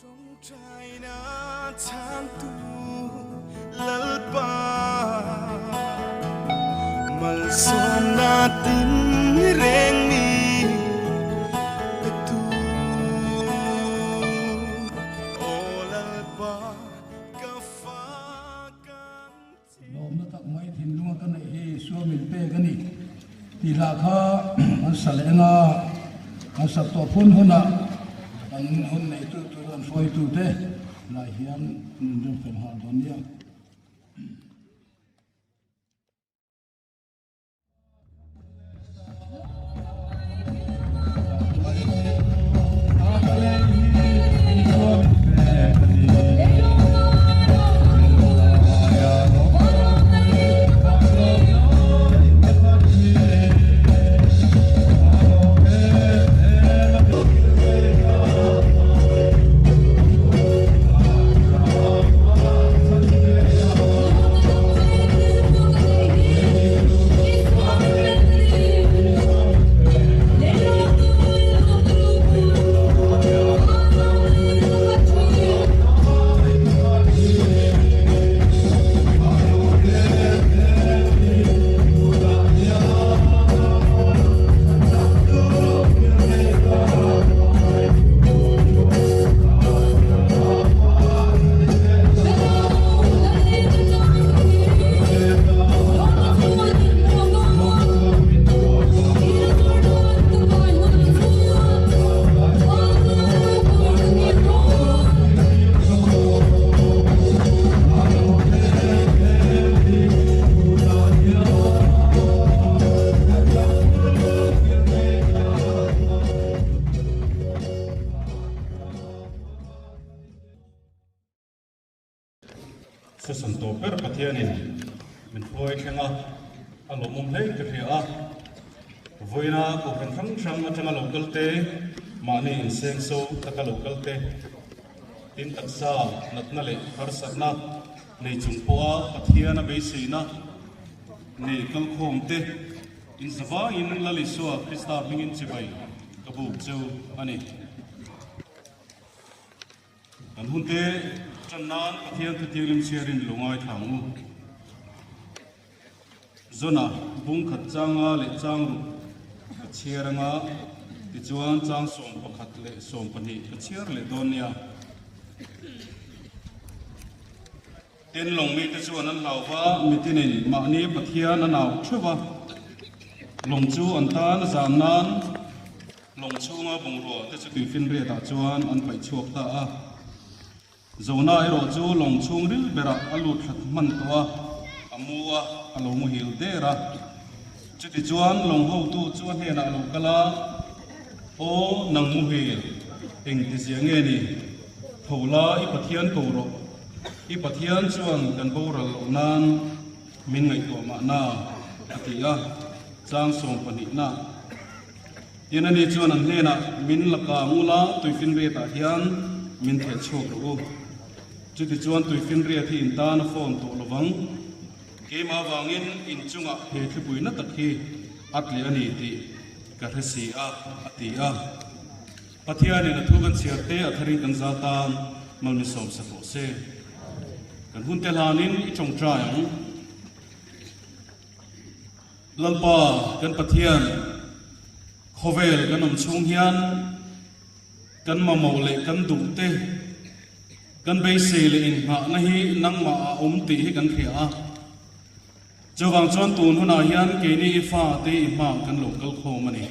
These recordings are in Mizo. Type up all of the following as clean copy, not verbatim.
Tawngtaina chhangtu Lalpa malsawmna tin reng mi pe tu. Aw Lalpa ka fa kan che. Lawmna tak mai thinlunga ka neih hi suamin pek a ni tih hlah kha an sa leh anga an sak tawh phun hunah an hun neitu tur an hruaitute lai hian an inrem fel nghal dawn nia. Season tawp ber Pathianin min hruai thleng a, a lawmawm hle ka hria a. Vawiina kohhran hrang hrang atanga lo kal te, mahni inseng so taka lo kal te, tin taksa natna leh harsatna nei chung pawha Pathian a beiseina nei kalkhawm te inzavangin Lal Isua Krista hmingin chibai ka buk cheu a ni. Kan hunte tan nan Pathian thutianglim chhiarin lo ngaithla ang u. Zona bung khat changa leh chang ruk ka chhiar anga, tichuan chang 11 leh 12 ka chhiar leh dawn nia. Tin, lawng mite chuan an hlau va, mitinin mahni Pathian an au theuh va, lawng chu an tan a zam nan lawng chhunga bungrua te chu tuifinriat ah chuan an paih chhuak ta a. Zona erawh chu lawng chhung ril berah a lut hlat hman tawh a, a mu a, a lo muhil der a. Chutichuan lawng hotu chu a hnenah a lo kal a, Aw nang muhil, engtizia nge ni? Tho la i Pathian ko rawh. I Pathian chuan kan boral loh nan min ngaihtuah mahna, a ti a, chang 12na. Tin ani chuan an hnenah, Min la kang ula, tuifinriatah hian min theh chhuak rawh u. Chutichuan tuifinriat hi in tan a fawn tawh lovang. Keimah avangin in chungah he thlipui na tak hi a tleh a ni tih ka hre si a, a ti a. Pathianin a thu kan chhiar te a tharin kan za tan malmisawm sa tawh se. Kan hun te hlanin i tawngtai ang. Lalpa kan Pathian, khawvel kan awm chhung hian kan mamawh leh kan duh te, kan beisei leh inghahna hi nangmah a awm tih hi kan hria a. Chuvang chuan tun hunah hian keini i fate i hma kan lo kal khawm a ni.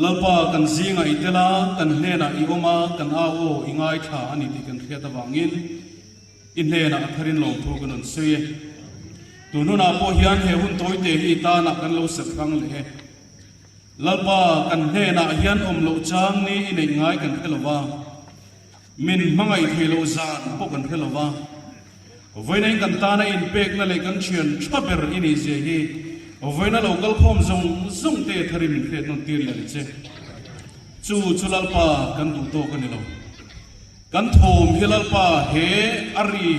Lalpa kan zingah i tel a, kan hnenah i awm a, kan au aw i ngaithla a ni tih kan hriat avangin i hnenah a tharin lawmthu kan rawn sawi e. Tun hunah pawh hian he hun tawite hi i tanah kan lo serh hrang leh e. Lalpa kan hnenah hian awm loh chang ni i neih ngai kan hre lo va, min hmangaih thei loh zan pawh kan hre lo va. Vawiin kan tana inpekna leh kan thian tha ber i nih zia hi vawiina lo kal khawm zawng zawng te tharin min hriat nawn tir leh ang che. Chu chu Lalpa kan duh tawk a ni lo. Kan thawm hi Lalpa he a ri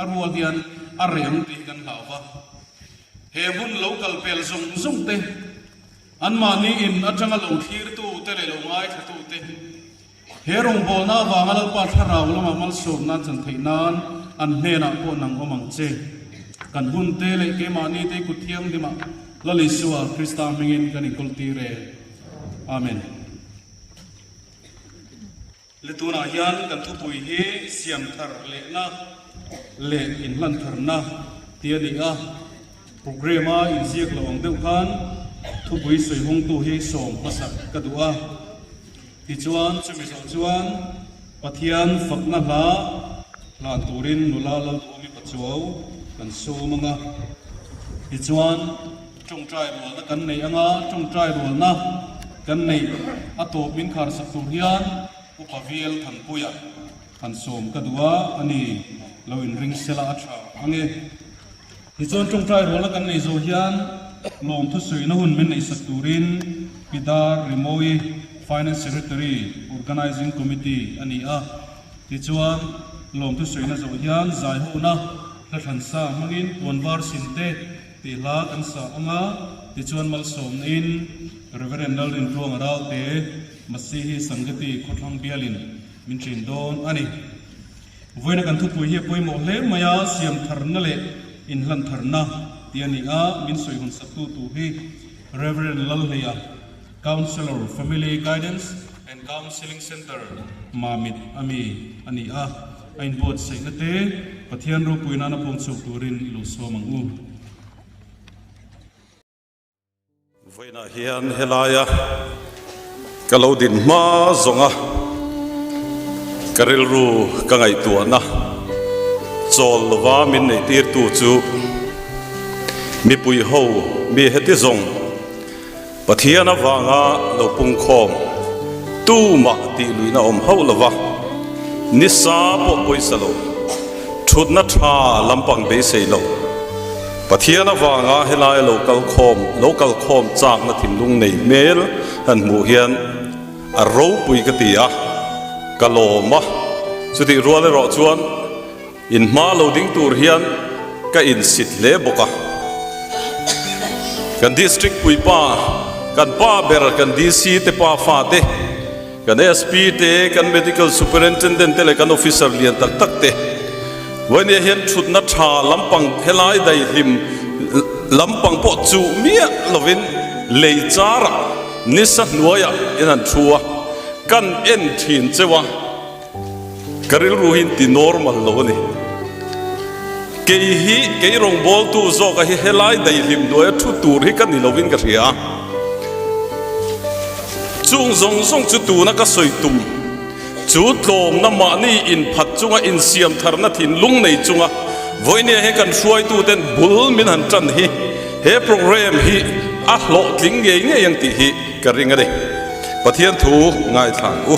a rual hian a reh ang tih hi kan hlau va. He hmun lo kal pel zawng zawng te, anmahni in atanga lo thlirtu te leh lo ngaithlatu te. He rawngbawlna avanga Lalpa thlarau lama malsawmna an chan theih nan an hnenah pawh nang awm ang che. Kan hunte leh keimahni te kut thianghlimah Lal Isua Krista hmingin kan inkawltir e. Amen. Le tunah hian kan thupui hi siam thar lehna leh inhlan tharna tih a ni a. Programme-a inziak lo ang deuh khan thupui sawi hawngtu hi sawm hmasak ka duh a. Tichuan, chumi zawh chuan Pathian fakna hla hlan turin nula Lalduhawmi Pachuau kan sawm ang a. Tichuan, tawngtai rualna kan neih ang a, tawngtai rualna kan neih a tawp min kharsak tur hian Upa Vial Thanpuia han sawm ka duh a, a ni lo inring sela a tha ang e. Tichuan tawngtai rualna kan neih zawh hian lawmthu suihna hun min neihsak turin Pi Dar Rimawi, Finance Secretary, Organising Committee a ni a. Tichuan lawmthu suihna zawh hian zaihona hla thlansa hmangin puanvar sinte tih hla kan sa ang a. Tichuan malsawmna in Rev. Lalrintluanga Ralte, Masihi Sangati Khawthlang bialin min ṭin dawn a ni. Vawiina kan thupui hi a pawimawh hle mai a, siam tharna leh inhlan tharna tih a ni a, min sawi hawn saktu tur hi Rev. Lalhleia, Counsellor, Family Guidance and Counselling Centre, Mamit a mi a ni a, a inbuatsaihna te Pathian ropui nana pawng chhuak turin i lo sawm ang u. Vawiinah hian helaia ka lo din hma zawnga ka rilru ka ngaihtuahna chawl lova min neihtirtu chu mipui ho mi heti zawng Pathian avanga lo pungkhawm tumah tih luihna awm hauh lova nisa pawh pawisa lo thutna tha lampang beisei lo. Pathian avanga helai lo kal khawm, lo kal khawm chakna thinlung nei hmel han hmuh hian a ropui ka ti a, ka lawm a. Chutih rual erawh chuan in hma lo ding tur hian ka insit hle bawk a. Kan District puipa, kan pa ber, kan DC te pa fate, Kan SP te, kan Medical Superintendent te leh kan Officer lian tak tak te vawinia hian thutna tha lampang helai daihlim lampang pawh chuh miah lovin lei charah nisa hnuaiah in han thu a, kan en thin cheu a, ka rilru hi in ti normal lo a ni. Kei hi kei rawngbawltu zawka hi helai daihlim hnuaia thu tur hi ka ni lovin ka hria a. Chung zawng zawng chu tuna ka sawi tum chu tlawmna mahni inphat chunga insiam tharna thinlung nei chunga vawinia he kan hruaituten bul min han tan hi he program hi a hlawhtling ngei ngei ang tih hi ka ring a ni. Pathian thu ngaithla ang u.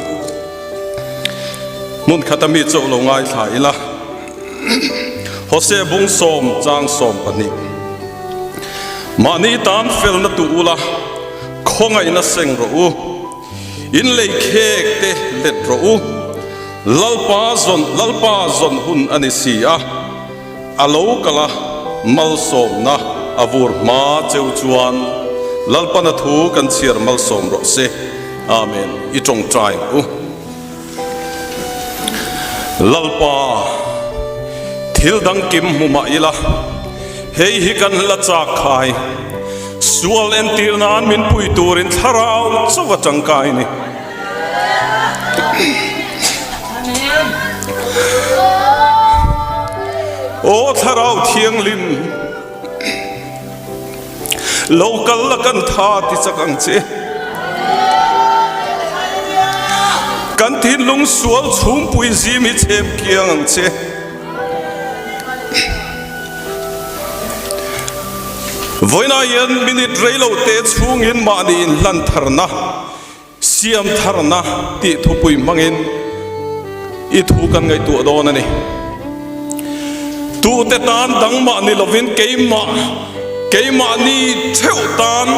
Hmun khata mi chauh lo ngaithla ila. Hosea bung sawm chang 12. Mahni tan felna tu ula, khawngaihna seng rawh u. In lei khek te let rawh u. Lalpa zawn Lalpa zawn hun a ni si a, a lo kal a, malsawmna a vur hma cheu chuan Lalpana thu kan chhiar malsawm rawh se. Amen. I tawngtai ang u. Lalpa, thil dang kim hmu mah ila, hei hi kan la chak khai. Sual entir nan min pui turin thlarau chauh a tangkai ni. Aw thlarau thianghlim, Lo kal la kan tha ti chak ang che. Kan thinlung sual chhungpui zim hi chhem kiang ang che. Vawiinah hian minute reilo te chhungin mahni inhlan tharna Siam tharna tih thupui hmangin i thu kan ngaihtuah dawn a ni. Tute tan dangmah ni lovin keimah, keimahni theuh tan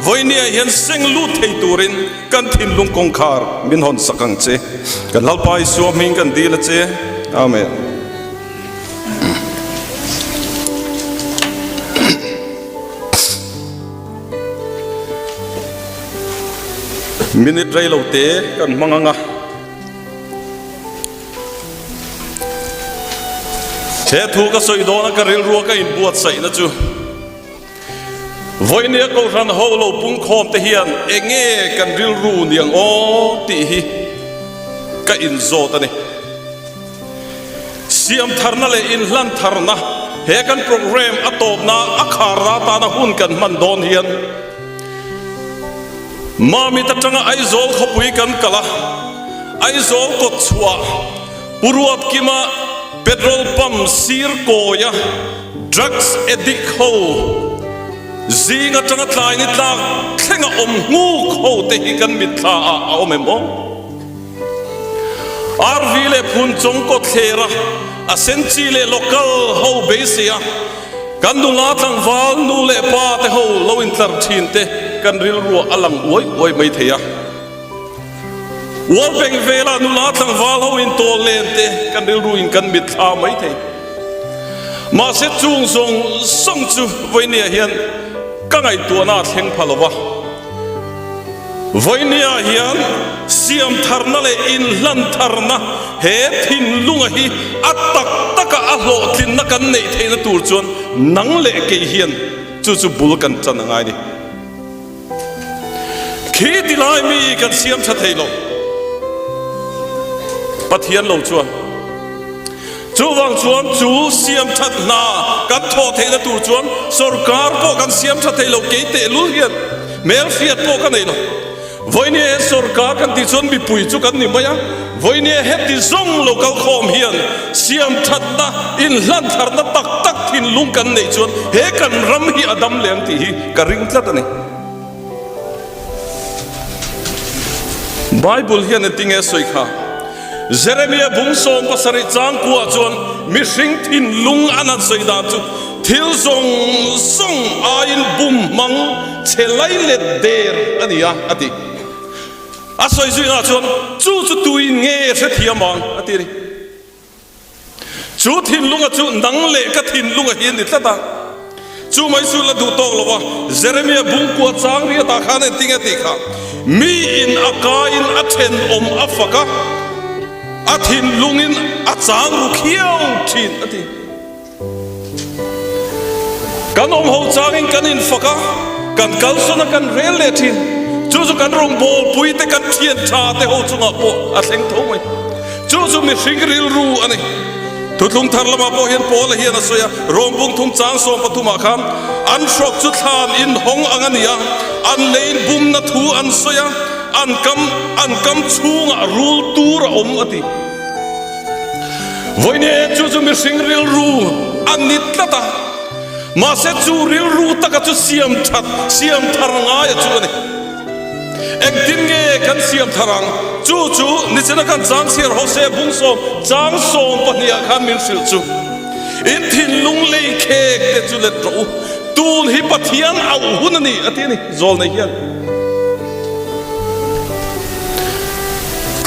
vawinia hian seng lut thei turin kan thinlung kawngkhar min hawn sak ang che. Kan Lalpa Isua hming kan dil a che. Amen. Minute rei lo te kan hmang ang a. He thu ka sawi dawna ka rilrua ka inbuatsaihna chu Vawinia Kohhran ho lo pungkhawm te hian enge kan rilru niang aw tih hi ka inzawt a ni. Siam tharna leh inhlan tharna he kan programme a tawpna a kharna atana hun kan hman dawn hian Mamit atanga Aizawl khawpui kan kal a, Aizawl kawtchhuah Pu Ruatkima petrol pump sir kawia drugs addict ho zing atanga tlai ni tlak thlenga awm nghuk ho te hi kan mitthla ah a awm em aw? RV leh Phunchawng kawthlera a senchi leh local ho beisei a kan nula tlangval nu leh pa te ho lo intlar thin te kan rilruah a lang uai uai mai thei a. World Bank vela nula tlangval ho intawl len te kan rilru in kan mitthla mai thei. Mahse chung zawng zawng chu vawinia hian ka ngaihtuahna a thleng pha lo va. Vawinia hian siam tharna leh inhlan tharna he thinlunga hi a tak taka a hlawhtlinna kan neih theihna tur chuan nang leh kei hian chu chu bul kan tan a ngai ni. Khi ti lai mi kan siam tha thei lo. Pathian lo chuan. Chuvang chuan chu siam that hna kan thawh theihna tur chuan sorkar pawh kan siam tha thei lo kei tehlul hian hmel hriat pawh ka nei lo. Vawinia he sorkar kan tih chuan mipui chu kan ni mai a, vawinia heti zawng lo kal khawm hian siam thatna inhlan tharna tak tak thinlung kan neih chuan he kan ram hi a dam leh ang tih hi ka ring tlat a ni. Bible hian engtinge a sawi kha? Jeremia bung 70 changkuah chuan mihring thinlung an han sawi dan chu thil zawng zawng aiin bum hmang chhe lai let der a ni a, a ti. A sawi zuiah chuan chu chu tuin nge hrethiam ang a ti a ni. Chu thinlunga chu nang leh ka thinlunga hi a ni tlat a. Chu mai chu la duh tawk lo va, Jeremia bungkua chang riatah khan engtin nge tih kha, Miin a kaiin a thenawm a fak a, a thinlungin a chang ru khiau thin a ti. Kan awm ho changin kan infak a, kan kalsawn a, kan rel leh thin. Chu chu kan rawngbawlpui te, kan thian tha te ho chungah pawh a thleng tho mai. Chu chu mihring rilru a ni. Thuthlung thar lamah pawh hian Paula hian a sawi a, Rom bung thum chang sawm pathumah khan an hrawk chu thlan inhawng ang a ni a, an leiin bumna thu an sawi a, an kam an kam chhungah rul tur a awm a ti. Vawinia chu chu mihring rilru a ni tlat a, mahse chu rilru taka chu siam that, siam thar ngaia chu a ni. Engtin nge kan siam thar ang? Chu chu nichina kan chang chhiar Hosea bung chang 12 ah khan min hrilh chu, In thinlung lei khek te chu let rawh u, tun hi Pathian auh hun a ni, a ti a ni, zawl nei hian.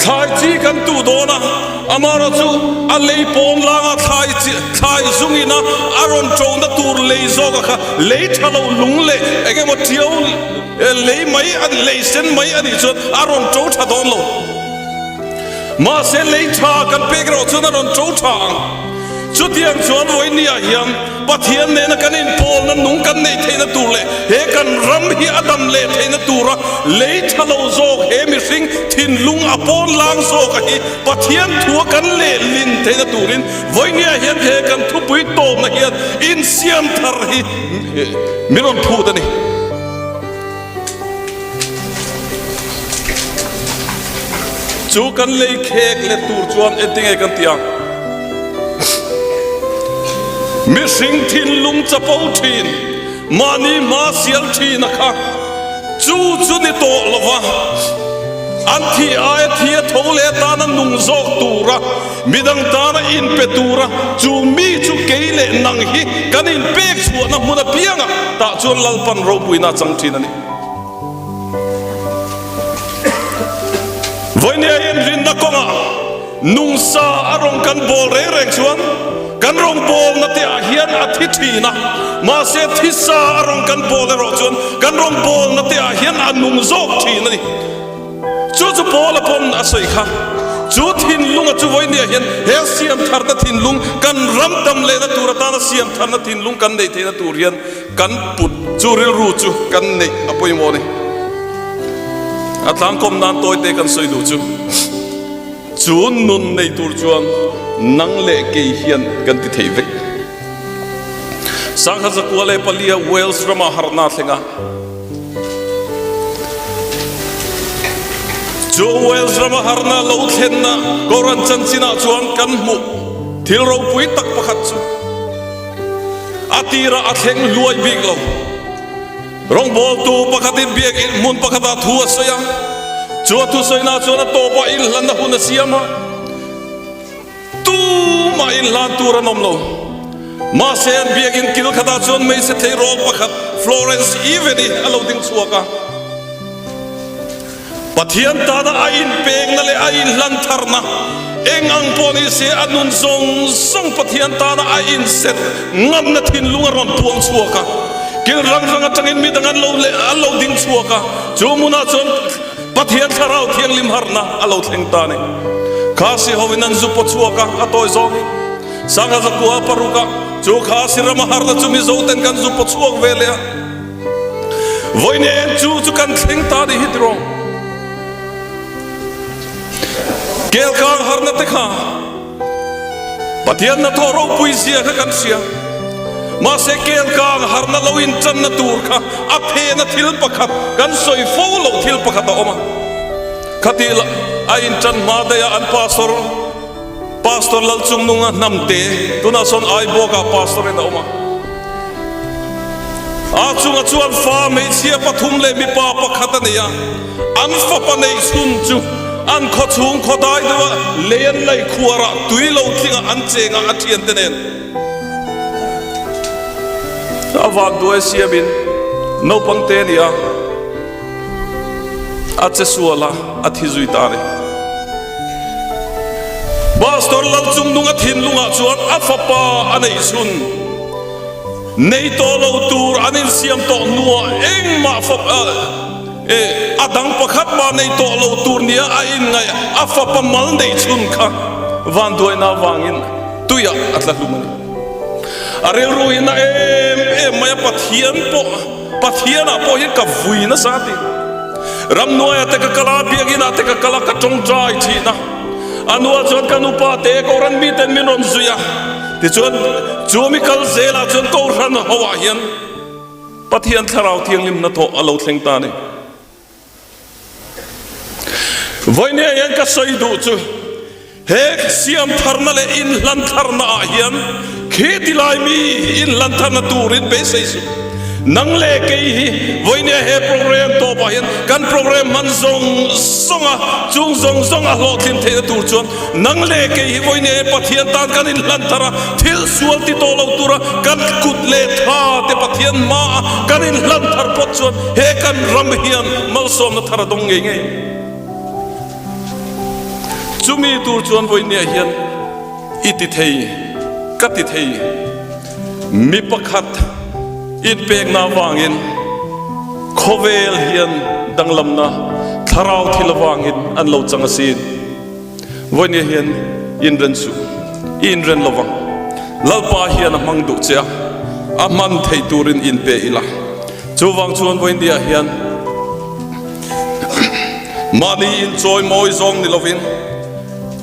Thlai chi kan tuh dawn a, amaherawh chu a lei pawn langa thlai chi thlai zungin a a rawn ṭona tur lei zawka kha lei ṭha lo lung leh eng emaw ṭiau lei mai a lei sen mai a nih chuan a rawn ṭo ṭha dawn lo. Mahse lei ṭha kan pek erawh chuan a rawn ṭo ṭha ang. Chutiang chuan vawinia hian Pathian nena kan inpawlna nung kan neih theihna tur leh he kan ram hi a dam leh theihna tura lei tha lo zawk he mihring thinlung a pawn lang zawka hi Pathian thua kan lehlin theihna turin vawinia hian he kan thupui tawpna hian insiam thar hi min rawn phut a ni. Chu kan lei khek let tur chuan engtinge kan ti ang? Mihring thinlung chapo thin, mahni hma sial thin a kha chu chu ni tawh lo va, an thi aia thi a tho leh atana nung zawk tura midang tana inpe tura chu mi chu kei leh nang hi kan inpek chhuahna hmun apiangah tah chuan Lalpan ropuina a chang thin a ni. Vawinia inrinna kawngah nungsa a rawng kan bawl reng reng chuan kan rawngbawlna te ah hian a thi thin a, mahse thisa a rawng kan bawl erawh chuan kan rawngbawlna te ah hian a nung zawk thin a ni. Chu chu Paula pawn a sawi kha. Chu thinlunga chu vawinia hian he siamtharna thinlung kan ram dam lehna tur atana siamtharna thinlung kan neih theihna tur hian kan put chu rilru chu kan neih a pawimawh a ni. A tlangkawm nan tawite kan sawi duh chu chu nun nei tur chuan nang leh kei hian kan ti thei vek. Sangha zakua leh palia Wales rama harhna a thleng a. Chu Wales rama harhna lo thlenna Koran chanchinah chuan kan hmuh thil ropui tak pakhat chu a tirah a thleng hluai bik lo. Rawngbawltu pakhatin biakinn hmun pakhatah thu a sawi a, chu a thusawinak chuan a tawpah inhlanna hun a siam a. Tumah inhlan tur an awm lo. Mahse an biakinn kil khatah chuan hmeichhe tleirawl pakhat Florence Even-i a lo ding chhuak a. Pathian tana a inpekna leh a inhlan tharna eng ang pawh ni se a nun zawng zawng Pathian tana a inset ngamna thinlung a rawn puang chhuak a. Kil rang rang atangin midang an lo an lo ding chhuak a. Chu hmunah chuan Pathian Thlarau Thianghlim harhna a lo thleng ta a ni. Khasi hoin an zu paw chhuak a, a tawi zawngin Sangha zakua paruk a, chu Khasi rama harhna chu Mizo ten kan zu paw chhuak ve leh a. Vawiin en chu chu kan thleng ta a ni hi tiraw. Kelkang harhna te kha Pathian hnathawh ropui zia kha kan hria. Mahse kelkang harhna lo intanna tur kha a phena thil pakhat kan sawi fo loh thil pakhat a awm a. Khatih lah a intan hma daih a an pastor, Pastor Lalchungnunga Hnamte, tunah sawn Aibawkah pastor in a awm a. A chunga chuan fa hmeichhia pathum leh mipa pakhat a nei a. An fapa neih chhun chu an khaw chhung khaw dai deuh a lei an laih khuar ah tui lo tling ah an cheng a a thiante nen a van duai siam in naupang te a ni a a che sual a a thi zui ta a ni. Pastor Lalchungnunga thinlung ah chuan a fapa a neih chhun Nei tawh lo tur an insiam tawh hnuah engmah fap a dang pakhat mah nei tawh lo tur nia a inngaih a fapa mal neih chhun kha vanduaina avangin tuiah a tla hlum a ni. A rilru hi na em em mai a, Pathian pawh Pathianah pawh hian ka vui nasa a ti. Ramhnuaiah te ka kal a, biakinah te ka kal a, ka tawngtai thin a. A nuah chuan ka nupa te Kohhran miten min rawn zui a. Tichuan, chu mi kal zelah chuan Kohhran hoah hian Pathian Thlarau Thianghlim hnathawh a lo thleng ta a ni. Vawinia hian ka sawi duh chu he siam tharna leh inhlan tharna ah hian khi ti lai mi inhlan tharna turin beisei suh. Nang leh kei hi vawinia he program tawpah hian kan program hman zawng zawng a, chung zawng zawng a hlawhtlin theihna tur chuan Nang leh kei hi vawiin e Pathian tan kan inhlan thar a, thil sual ti tawh lo tura kan kut leh tha te Pathian hmaah kan inhlan thar phawt chuan he kan ram hian malsawmna thar a dawng ngei ngei. Chumi tur chuan vawiin hian i ti thei, ka ti thei, mi pakhat inpekna avangin khawvel hian danglamna thlarau thil avangin an lo chang asin. Vawinia hian inren suh, i inren lo vang. Lalpa hian a hmang duh che a, a hman theih turin inpe ila. Chuvang chuan vawinia hian mahni inchawi mawi zawng ni lovin,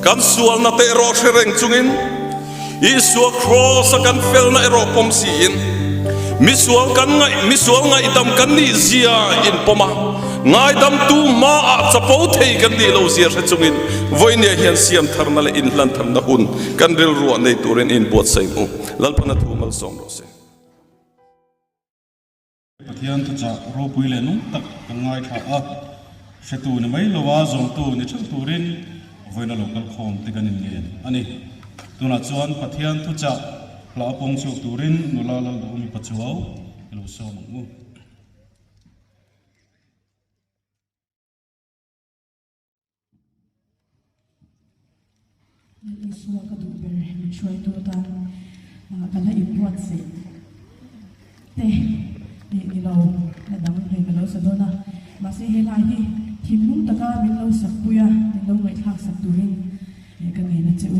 kan sualna te erawh hre reng chungin, Isua Kraws a kan felna erawh pawm siin, misual kan ngaih, misual ngaihdam kan nih zia in pawm a, ngaidamtu hmaah chapo thei kan nih lo zia hre chungin vawinia hian siam tharna leh inhlan tharna hun kan rilruah nei turin inbuatsaih hmu. Lalpana thu malsawm rawh se. Pathian thuchah ropui leh nung tak kan ngaithla a, hretu ni mai lova zawmtu ni theuh turin vawiin a lo kal khawm te kan inngen a ni. Tunah chuan Pathian thuchah hla a pawng chhuak turin nula Lalduhawmi Pachuau i lo sawm ang u. Lal Isua ka duh ber min hruaitu atan ka la inbuatsaih te leh ni lo la dang hei ka lo sa dawn a, mahse helai hi thinlung taka min lo sakpui a, min lo ngaihthlak sak turin. Ka ngen a che u.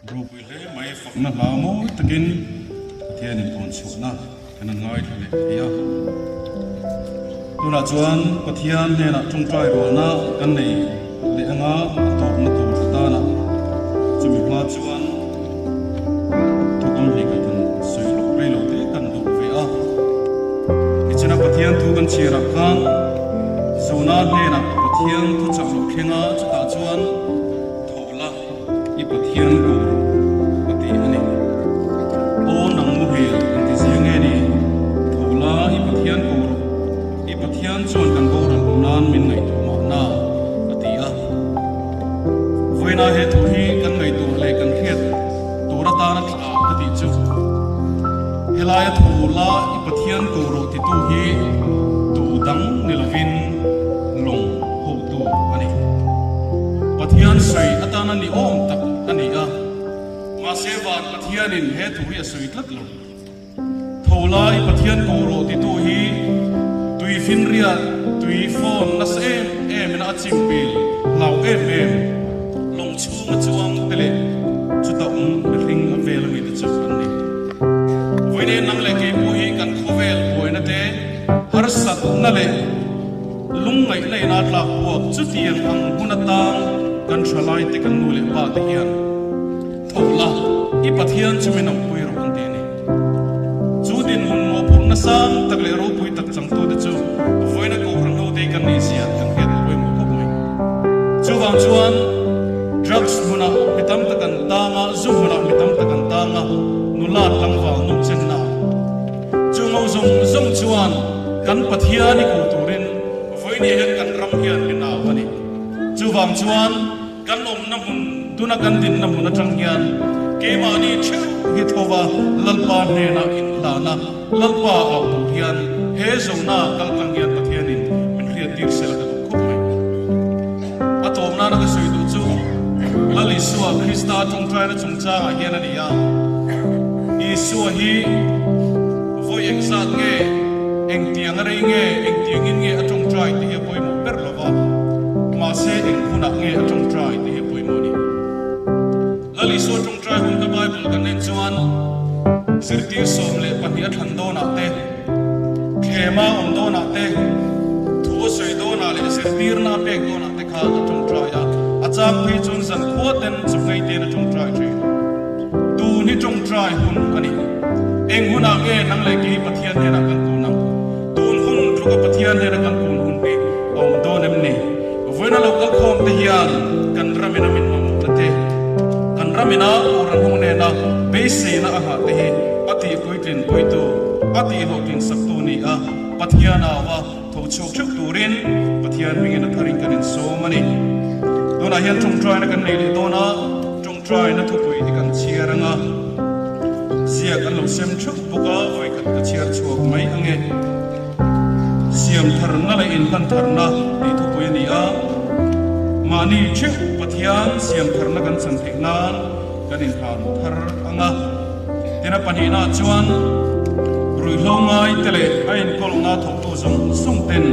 Ropui hle mai fakna hla mawi takin Pathianin tawn chhuahna kan han ngaithla leh thei a. Tunah chuan Pathian hnenah tawngtai rualna kan nei leh anga a tawpna tur atana chumi hma chuan. kan chhiarah khan Jona hnenah Pathian thuchah lo thleng a, chutah chuan tho la i Pathian ko rawh a ti a ni. Aw nang muhil inti zia nge ni? Tho la i Pathian ko rawh, i Pathian chuan kan boral loh nan min ngaihtuah mahna a ti a. Vawiina he thu hi kan ngaihtuah leh kan hriat tur atana tha ka tih chu helaia tho la i Pathian ko rawh titu hi tu dang ni lovin lawng hotu a ni. Pathian sawi atana ni awm tak a ni a, mahse van Pathianin he thu hi a sawi tlat lo. Tho lai Pathian ko rawh titu hi tui finriat, tui fawn nasa em em in a chim pil hlau em em, lawng chhunga chuang te leh chuta awm mihring a vel ami te chu an ni. Vawiin nang leh kei pawh hi kan khawvel buaina te, harsatna leh lungngaihna in a tlak buak chutiang ang hun atang kan thalai te kan nu leh pa te hian Tho la, i Pathian chu min awmpui rawh an ti a ni. Chu dinhmun mawhphurhna sang tak leh ropui tak changtute chu vawiina Kohhran hote hi kan nih zia kan hriat pawimawh khawp mai. Chuvang chuan drugs hmunah mi tam tak an tang a, zu hmunah mi tam tak an tang a, nula tlangval nawmchenna ah. Chu ngo zawng zawng chuan kan Pathian i ko turin vawiini hian kan ram hian min au a ni. Chuvang chuan. Kan awmna hmun, tuna kan dinna hmun atang hian keimahni theuh hi tho va Lalpa hnena inhlana Lalpa au tur hian he zona kal tlang hian Pathianin min hriattir sela ka duh khawp mai. A tawp nana ka sawi duh chu Lal Isua Krista tawngtaina chungchangah hian a ni a, Isua hi vawi engzat nge, engtiang a rei nge, engtiangin nge a tawngtai tih hi a pawimawh ber lo. A, mahse eng hunah nge a tawngtai tih hi pawimawh a ni. Lal Isua tawngtai hun ka Bible kan en chuan zirtir 12 a thlan dawnah te, thlema awm dawnah te, thu a sawi dawnah leh zirtirna a pek dawnah te khan a tawngtai a, a chang phei chuan zankhua ten chawhngei ten a tawngtai thin. Tun hi tawngtai hun a ni. Eng hunah nge nang leh kei Pathian hnenah kan kun ang? Tun hun tluka Pathian hnena kan kun hun hi a awm dawn em ni? Vawiina lo kal khawm te hian kan ramina min mamawhna te, kan ramina Kohhran ho nena beiseina a nghah te hi a tih puitlin puitu, a tih hlawhtlin saktu ni a, Pathian au a tho chhuak theuh turin Pathian hmingin a tharin kan insawm a ni. Tunah hian tawngtaina kan nei leh dawn a. Tawngtaina thupui hi kan chhiar anga ziak an lo sem theuh bawk a, vawikhat ka chhiar chhuak mai ange. Siam tharna leh inhlan tharna tih thupui a ni a, mahni theuh Pathian siam tharna kan chan theih nan kan inhlan thar anga. Tin a pahnihnaah chuan ruihhlo ngai te leh a enkawlna thawktu zawng zawng ten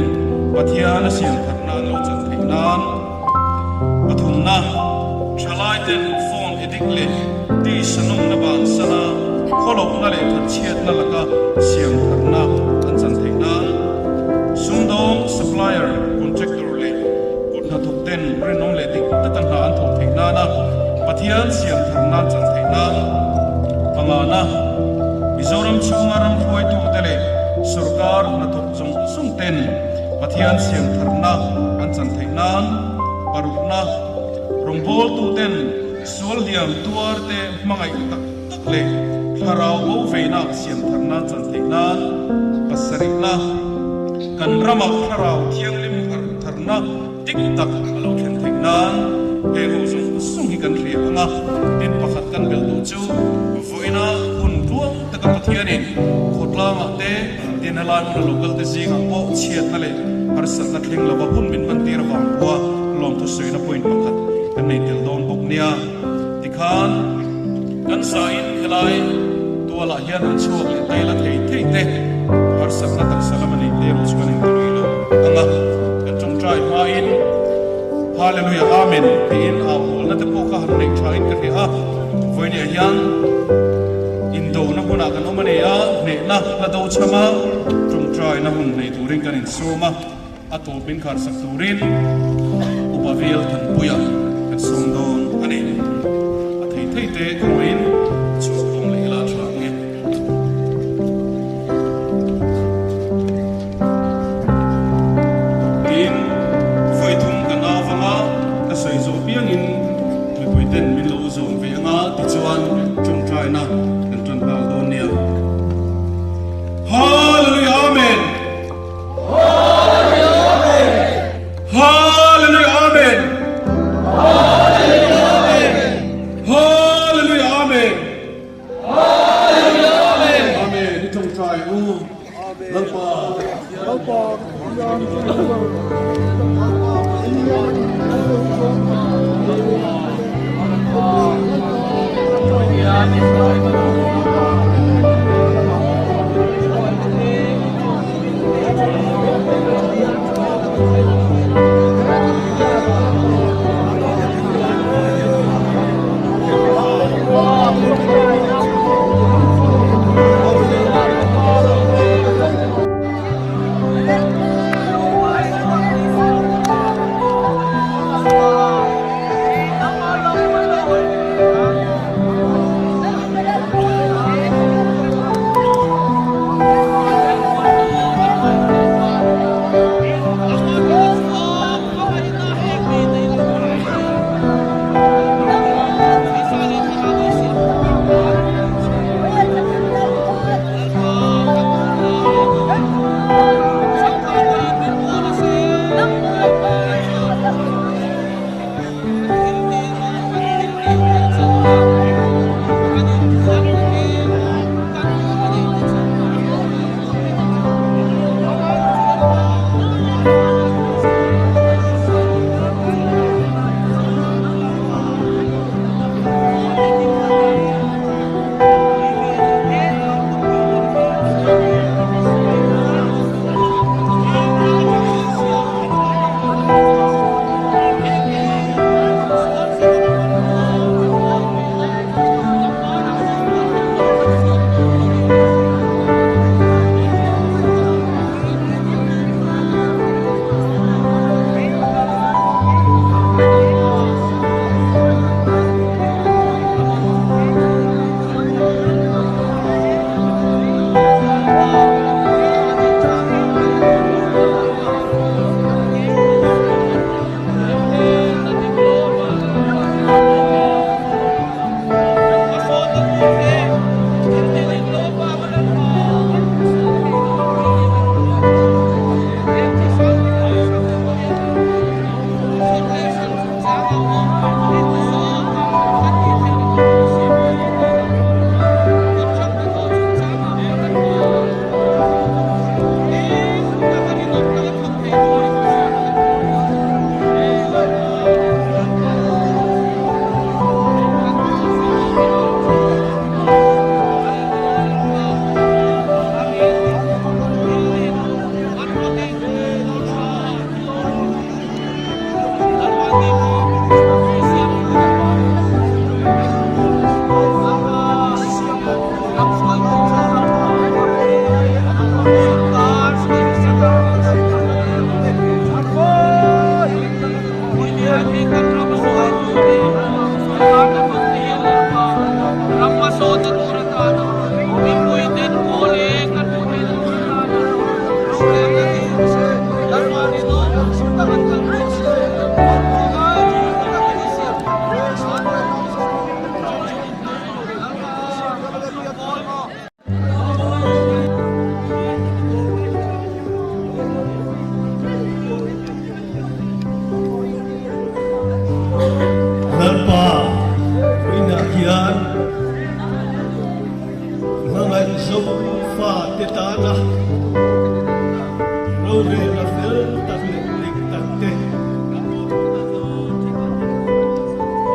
Pathian a siam tharna an lo chan theih nan, Pathumna, Thalaiten phone addict leh tisa nawmna bansana khawlohna leh thatchhiatna laka siam tharna an chan theih nan, sumdawng, supplier, contractor leh kut hnathawkten rinawm leh dik taka hna an thawh theih nana Pathian siam tharna an chan theih nan. Pangana, Mizoram chhunga ram hruaitute leh sorkar hnathawk zawng zawng ten Pathian siam tharna an chan theih nan parukna rawngbawltuten sual hliam tuar te hmangaih tak tak leh thlarau bo veina siam tharna an chan theih nan pasarihna kan ramah thlarau thianghlim harh tharna dik tak a lo thlen theih nan heng ho zawng zawng hi kan hria ang a, tin pakhat kan belh duh chu vawiina hun tluang taka Pathianin khawtlangah te Tin helai hmuna local te zingah pawh chhiatna leh harsatna thleng lova hun min hman tir avang pawha lawmthu sawina point pakhat kan nei tel dawn bawk nia. Tikhan kan sain helai tualah hian an chhuak leh tail a thei thei te harsatna taksa lama nei te erawh chu kan inti lui lo ang a, kan tawngtai hmain Hallelujah Amen tiin au hawlna te pawh kha han neih thain ka hria a, vawinia hian Indona hunah kan awm a ni a, hnehna hla do chhama tawngtaina hun nei turin kan insawm a, a tawp min kharsak turin Upa Vel Thanpuia kan sawm dawn a ni. A thei thei te kawngin chhuak khawm leh ila tha ang e. chuan ṭawngṭaina kan ṭan nghal dawn nia. Hallelujah Amen! Hallelujah Amen! Hallelujah Amen! Hallelujah Amen! Hallelujah Amen! Hallelujah Amen! Amen! I ṭawngṭai u Lalpa. Lalpa Pathian Lalpa, vawiinah hian hmangaih Zofa te tana rorelna fel tak leh dik tak te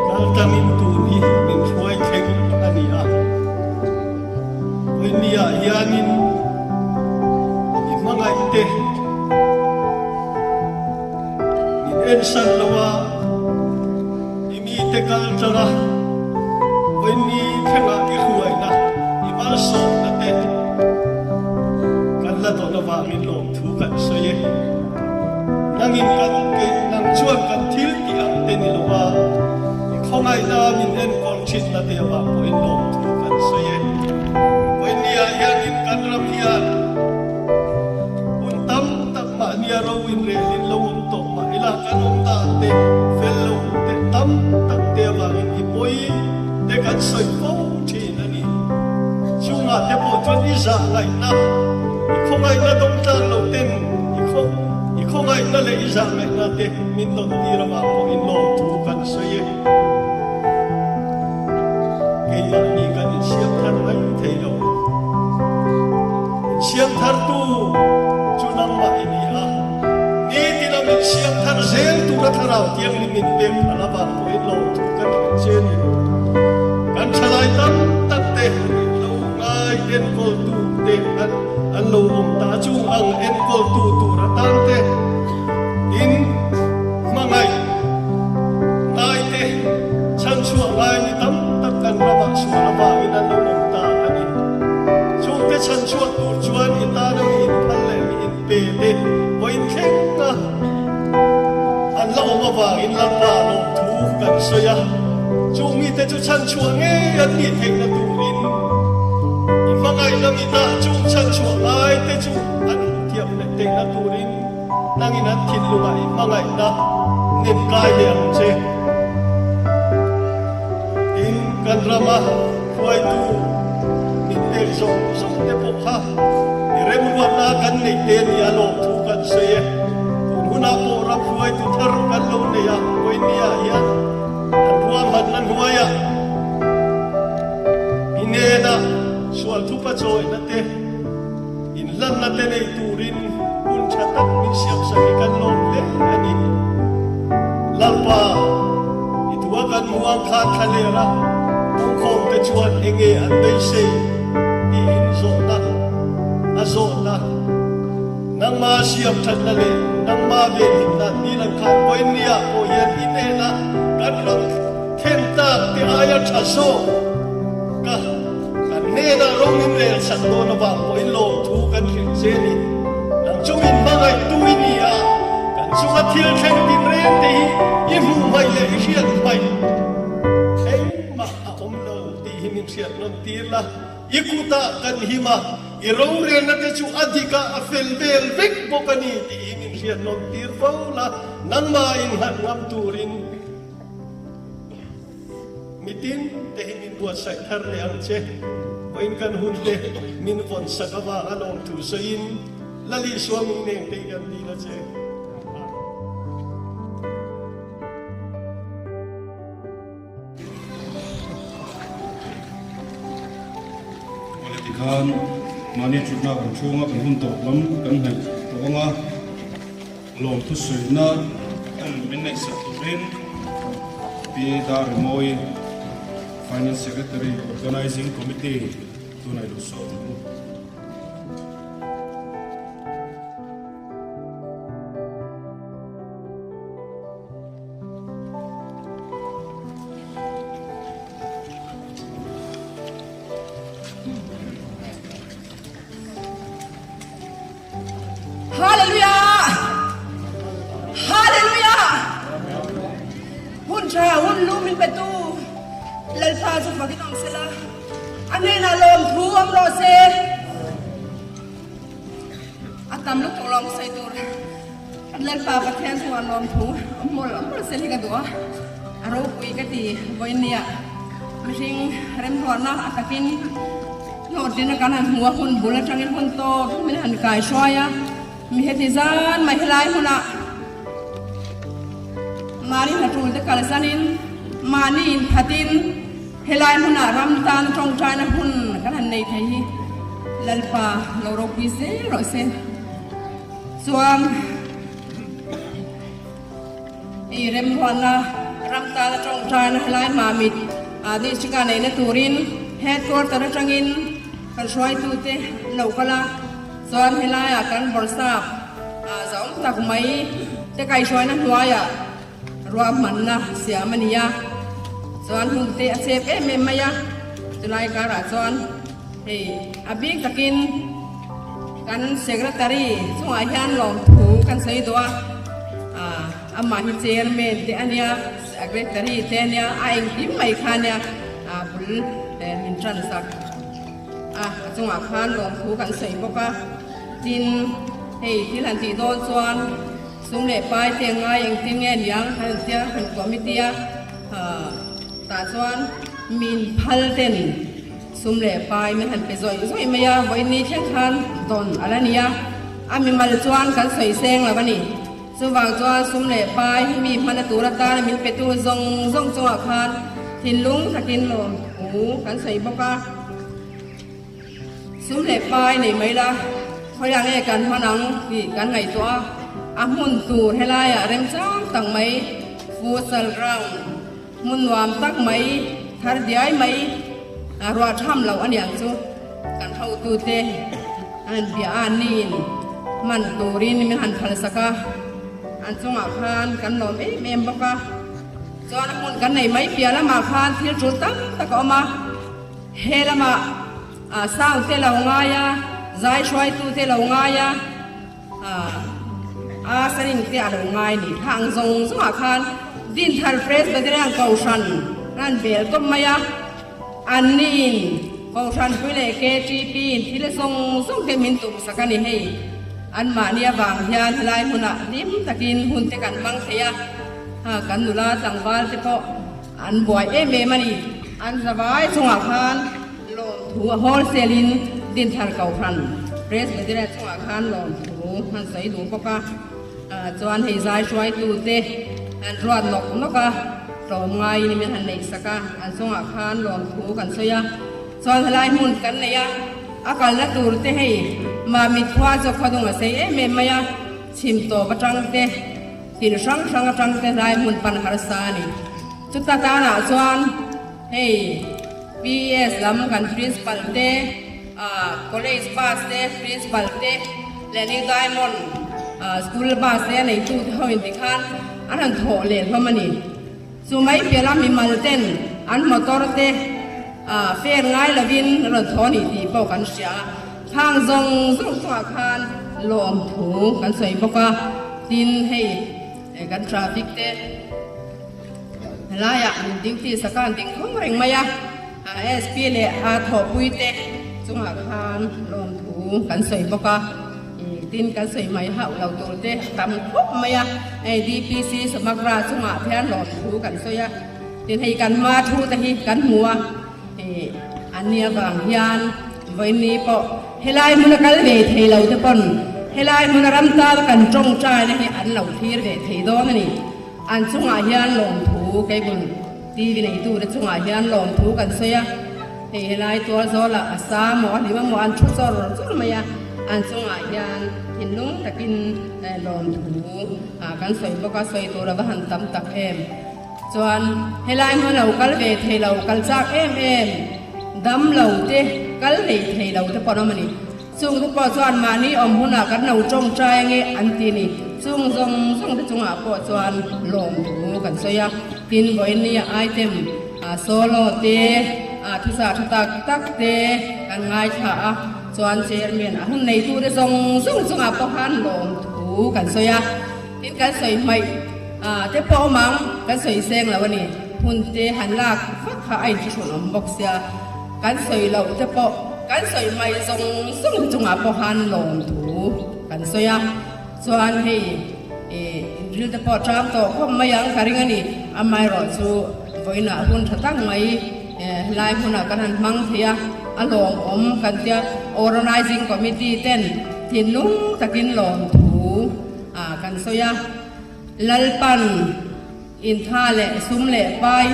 kal tlangin tun hi min hruai thleng a ni a. Vawinia hianin i hmangaih te min ensan lo a, i mite kal tlang a, vawiini thlengah i hruaina, i malsawmna te kan la dawn avangin lawmthu kan sawi e. Nangin kan keih nang chuan kan thil tih ang te ni lo a, i khawngaihna min enkawl thinna te avang pawhin lawmthu kan sawi e. Vawinia hianin kan ram hian hun tam tak mahnia ro inrelin lo awm tawh mah ila kan awm dan te fel lo te tam tak te avangin i pawi te kan sawi fo thin a ni. Chungah te pawh chuan i zah ngaihna, i khawngaihna dawng tlang lo ten i khawngaihna leh i zah ngaihna te min dawn tir avang pawhin lawmthu kan sawi e. Keimahni kan insiam thar mai thei lo. Insiam thartu chu nangmah i ni a, nitin a min siam thar zel tura Thlarau Thianghlim min pek phal avang pawhin lawmthu kan hrilh che a ni. Kan thalai tam tak te lo ngai enkawltu te an lo awm ta chung ang enkawltu tur atan te in hmangaih ngai te chhanchhuah ngai mi tam tak kan ramah sual avangin an lo awm ta a ni. Chungte chhanchhuah tur chuan i tana mi inphal leh mi inpe te vawiin thleng a an la awm avangin Lalpa lawmthu kan sawi a. Chung mite chu chhanchhuah ngei an nih theihna turin i hmangaihna mitah chung chhanchhuah ngai te chu an hmuh thiam leh theihna turin Nangin an thinlungah i hmangaihna nem kai leh ang che. Tin, kan rama hruaitu min pek zawng zawng te pawh kha i remruatna kan neih te nia lawmthu kan sawi e. Tun hunah pawh ram hruaitu thar kan lo nei a, Koinia hian an ruahmanna hnuaiah i hnenah sual thupa chawihna te, Inhlanna te nei turin hun tha tak min siamsak hi kan lawm hle a ni. Lalpa, i tua kan hmu ang khan thla ler a, pungkhawm te chuan enge an beisei tiin zawhna a zawhna, nangma siam thatna leh nangma venhimna dil an khan vawinia pawh hian i hnena kan rawn thlen tak te aia tha zawk ka Kan hnenah rawng in rel sak dawn avang pawhin lawmthu kan hrilh che a ni. Nang chu min hmangaihtu i ni a, kan chunga thil thleng tin reng te hi i hmuh hmaih leh i hriat hmaih engmah a awm lo tih hi min hriat nawn tir la. I kutah kan him a, i rorelna te chu a dik a, a fel vel vek bawk a ni tih hi min hriat nawn tir fo la, nangmah innghat ngam turin. Mitin te hi min buatsaih thar leh ang che. Vawiin kan hun te min vawn sak avanga lawmthu sawiin Lal Isua min neng te hi kan dil a che. Awle tikhan mahni thutna kan chhunga kan hun tawp lam kan hnaih tawh anga. Lawmthu suihna hun min neihsak turin Pi Darimawi, Finance Secretary, Organising Committee tunah i lo sawm ang u. Hallelujah! Hallelujah! Hun tha hun lu min petu Lalpa chu fakin awm sela, a hnenah lawmthu awm rawh se. A tam lutuk lawm sawi tur Lalpa Pathian chungah lawmthu awm mawlh mawlh sel hi ka duh a, a ropui ka ti vawinia mihring remruatna a takin Hlawhtlina kan han hmu a, hun bul atangin hun tawp min han kai hruai a, mi heti zan mai helai hunah mahni hnatul te kalsanin mahni inphatin helai hmunah ram tan tawngtaina hun kan han nei thei hi Lalpa lo ropui zel rawh se. Chuan i remruatna ram tana tawngtaina helai Mamit district ah neihna turin headquarter atangin kan hruaitute an lo kal a, chuan helaiah kan bawrhsap zahawm tak mai te kaihhruaina hnuaiah ruahmanna siam a ni a, chuan hun te a chep em em mai a, chulai karah chuan hei a bik takin kan secretary chungah hian lawmthu kan sawi duh a, amah hi chairman te a nia. Secretary te ania a engkim mai kha ania a bul min tan sak a a chungah khan lawmthu kan sawi bawk a tin hei thil han tih dawn chuan sum leh pai te ngai engtin nge niang han tia han committee a tah chuan. Min phal ten sum leh pai min han pe zawih zawih mai a, vawiin ni thleng khan dawn a la ni a, a mimal chuan kan sawi seng lo a ni. Chuvang chuan sum leh pai hi mi hmana tur atana min petu zawng zawng chungah khan thinlung takin lawmthu kan sawi bawk a. Sum leh pai nei mai la, khawiah nge kan hman ang tih kan ngaihtuah a, a hmun tur helaiah remchang tak mai futsal ground hmun nuam tak mai thar diai mai ruah tham loh a niang chu kan hotute an bia a niin hman turin min han phalsak a, an chungah khan kan lawm em em bawk a, chuan a hmun kan nei mai piah lamah khan thil tul tam tak a awm a. He lamah sound te lo ngai a, zai hruaitu te lo ngai a, a saring te a lo ngai ni. Thla ang zawng zawngah khan Dinthar Presbyterian Kohhran an bel tawp mai a, anniin Kohhranpui leh KTP in thil zawng zawng te min tumsak a ni hei. Anmahni avang hian helai hmunah hlim takin hun te kan hmang thei a, kan nula tlangval te pawh An buai em em a ni. An zavai chungah khan lawmthu a wholesale in Dinthar Kohhran Presbyterian chungah khan lawmthu an sawi duh bawk a. Chuan hei zai hruaitu te an ruat nawk nawk a, tlawm ngaiin min han neih sak a, an chungah khan lawmthu kan sawi a. Chuan helai hmun kan nei a, a kalna tur te hei Mamit khua chu khawdung a sei em em mai a, chhim tawp atang te, Thil hrang hrang atang te hlai hmun pan harsa a ni. Chuta tanah chuan hei PS lam kan principal te, college bus te principal te leh New Diamond school bus te a neitu te ho in tikhan an han thawh leh hlawm a ni. Chu mai piah lam mimal ten an motor te fair ngai lovin rawn thaw a ni tih pawh kan hria a. Thlang zawng zawng chungah khan lawmthu kan sawi bawk a, tin hei kan traffic te helaiah min duty sak a an ding khawng reng mai a, SP leh a thawhpui te chungah khan lawmthu kan sawi bawk a, tin kan sawi mai hauh lo tur te a tam khawp mai a, hei DPC Samagra chungah hian lawmthu kan sawi a, tin hei kan hma thu te hi kan hmu a. An nia vang hian vawiinni pawh helai hmuna kal ve thei lo te pawn helai hmuna ram tana kan tawngtaina hi an lo thlir ve thei dawn a ni. An chungah hian lawmthu cable TV neitute chungah hian lawmthu kan sawi a, hei helai tual zawlah a sa maw a hlim a maw an thu chawr chawr mai a, an chungah hian thinlung takin lawmthu kan sawi bawk a, sawi tur a va han tam tak em. Chuan helai hma lo kal ve thei lo, kal chak em em, dam lo te, kal nei thei lo te pawh an awm a ni. Chung te pawh chuan mahni awm hunah kan lo tawngtai ange an ti a ni. Chung zawng zawng te chungah pawh chuan lawmthu kan sawi a. Tin, vawiinnia item solo te, thusa tha tak tak te kan ngaithla a. Chuan chairman a hun neitute zawng zawng chungah pawh khan lawmthu kan sawi a. Tin, kan sawi hmaih te pawh awm ang, kan sawi seng lo a ni. Hun te han lak vak kha a inthlahrun awm bawk sia, kan sawi loh te pawh kan sawi mai zawng zawng te chungah pawh khan lawmthu kan sawi a. Chuan hei inril te pawh tang tawh khawp mai ang ka ring a ni. Amaherawhchu vawiinah hun tha tak mai helai hmunah kan han hmang thei a, a lawmawm kan tia. Organising Committee ten thinlung takin lawmthu Ah kan sawi a, Lalpan intha leh sum leh pai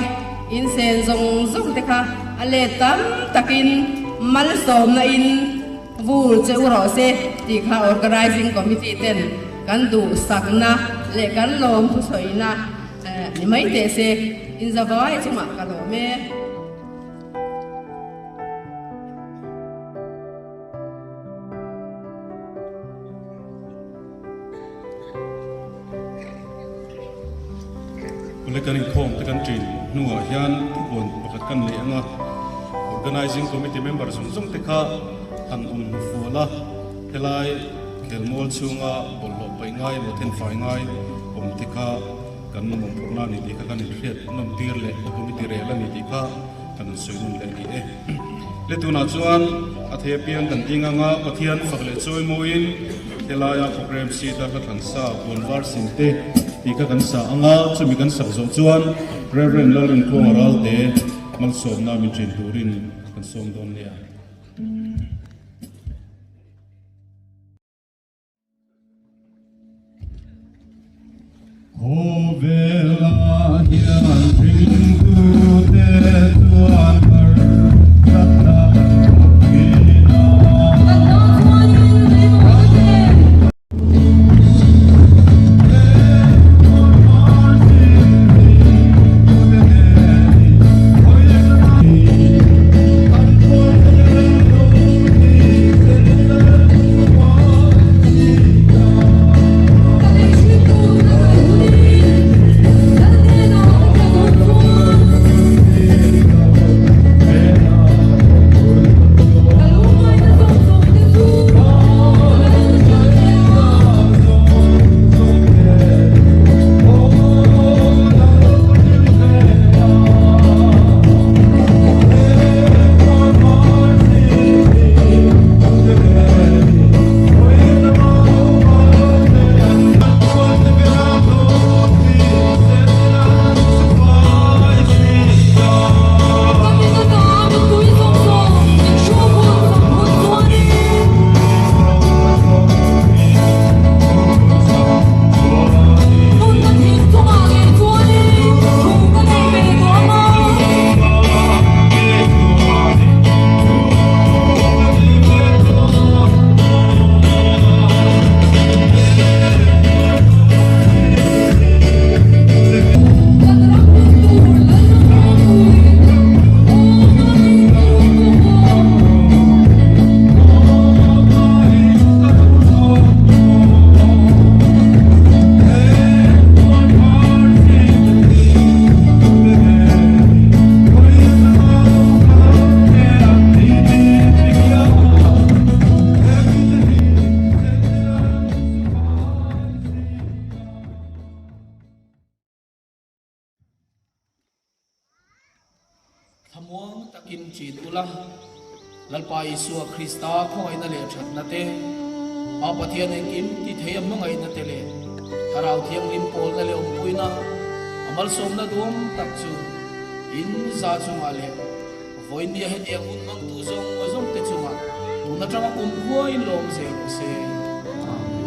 insen zawng zawng te kha a let tam takin malsawmna in vur che u rawh se tih kha Organising Committee ten kan duhsakna leh kan lawm thusawina ni mai teh se, inzavai chungah ka lawm e. Ule kan inkhawm te kan ṭin hnuah hian thupuan pakhat kan leh ang a, Organising Committee member zawng zawng te kha han awm hnu fual a, helai khelmual chhunga bawlhhlawh paih ngai emaw thenfai ngai awm te kha kan mawhphurhna a ni tih kha kan inhriat nawm tir leh committee rel a ni tih kha kan sawi nawn leh a ni e. Le tunah chuan a thei apiang kan ding anga Pathian fak leh chawi mawiin helaia program sheet a hla thlan sa puan var sin te tih kha kan sa anga chumi kan sak zawh chuan Rev. Lalrinkhawng Ralte. Malsawmna min chen turin kan sawm dawn nia. Khawvelah hian ringtute chuan harsatna an tawk thin a. Thlamuang takin chin ula, Lalpa Isua Krista khawngaihna leh thatna te, Pa Pathian engkim ti thei a hmangaihna te leh Thlarau Thianghlim pawlna leh awmpuina a malsawmna duam tak chu in za chungah leh vawinia hetiang hun hmangtu zawng zawng te chungah tun atanga kum huaiin lawm zel rawh se.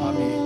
Amen.